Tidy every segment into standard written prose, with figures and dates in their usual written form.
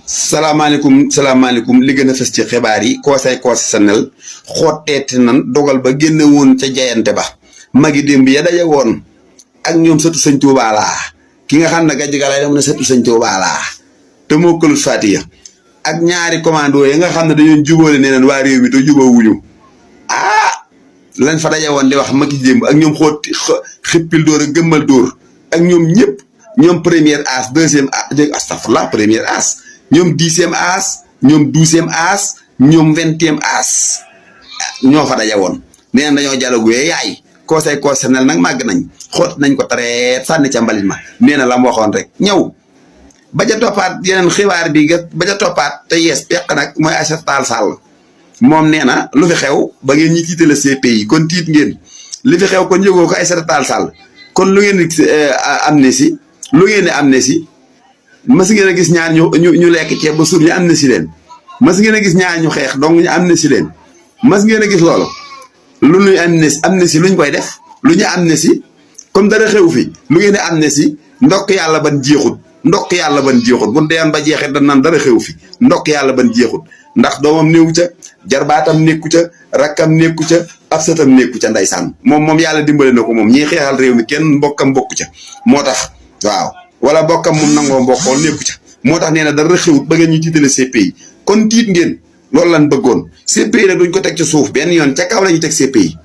salaamaaleykum li gën a fës ci xibaar yi conseil constitutionnel xotteeti nan dogal ba génne woon ca jayante ba magi démb ya daje woon ak ñoom sëtu sëñ Tuubaa laa ki nga xam ne gàjj ga lay dem na sëtu sëñ Tuubaa laa te moo këlut Fatiya ak ñaari commando yi nga xam ne dañoo jubóole nee neen waa réew mi te jubóo wuñu lañ fa daje woon di wax magi démb ak ñoom xoot xippil dóor ak gëmmal dóor ak ñoom ñëpp ñoom première as deuxième astafurlah première as ñoom 10e as ñoom 12e as ñoom 20e as ñoo fa daje woon nee dañoo dialogue yaay conseil constitutionnel nag màgg nañ xoot nañ ko tareet sànni ca mbalit ma nee na la mu waxoon rek ñëw ba ca toppaat yeneen xibaar bi ba ca toppaat te yees peq nag mooy Aïssata Tall Sall moom nee na lu fi xew ba ngeen ñi tiitale CPI kon tiit ngeen li fi xew kon yëgoo ko Aïssata Tall Sall kon lu ngeen di amnistie lu ngeen di amnistie mas ngeen a gis ñaar ñu lekk ceeb ba suur ñu amnistie leen mas ngeen a gis ñaar ñu xeex donc ñu amnistie leen mas ngeen a gis loolu lu ñuy amnistie luñ koy def lu ñu amnistie comme dara xew fi lu ngeen di amnistie ndokk yàlla ban jeexut ndokk yàlla ban jeexut bu deewoon ba jeexit dañ naan dara xew fi ndokk yàlla ban jeexut ndax doomam néewu ca jarbaatam nekku ca rakkam nekku ca ab sëtam nekku ca ndeysaan moom yàlla dimbale na ko moom ñiy xeexal réew mi kenn mbokkam bokku ca moo tax waaw wala bokkam moom nangoo mbokkoo nekku ca moo tax nee na dara xewut ba ngeen ñu tiitale CPI kon tiit ngeen loolu lan bëggoon CPI nag duñ ko teg ci suuf benn yoon ca kaw la ñu teg CPI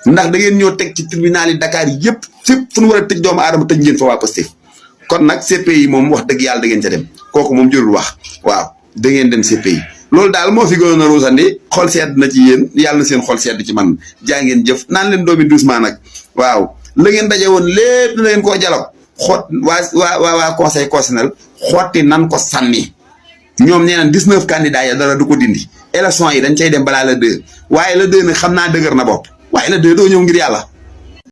ndax da ngeen ñoo teg ci tribunal yi Dakar yëpp fépp fu ñu war a tëj doomu aadama tëj ngeen fa waa Pastef kon nag CPI moom wax dëgg yàlla da ngeen ca dem kooku moom jërul wax waaw da ngeen dem CPI loolu daal moo fi gënoon a ruusandi xol sedd na ci yéen yàlla na seen xol sedd ci man jaa ngeen jëf naan leen doomi doucement nag waaw la ngeen daje woon lépp na leen koo jaloo xoot waa conseil constitutionnel xotti nan ko sànni ñoom nee nañ 19 candidats ya dara du ko dindi élection yi dañ cay dem balaa le 2 waaye le 2 nag xam naa dëgër na bopp waaye le 2 doo ñëw ngir yàlla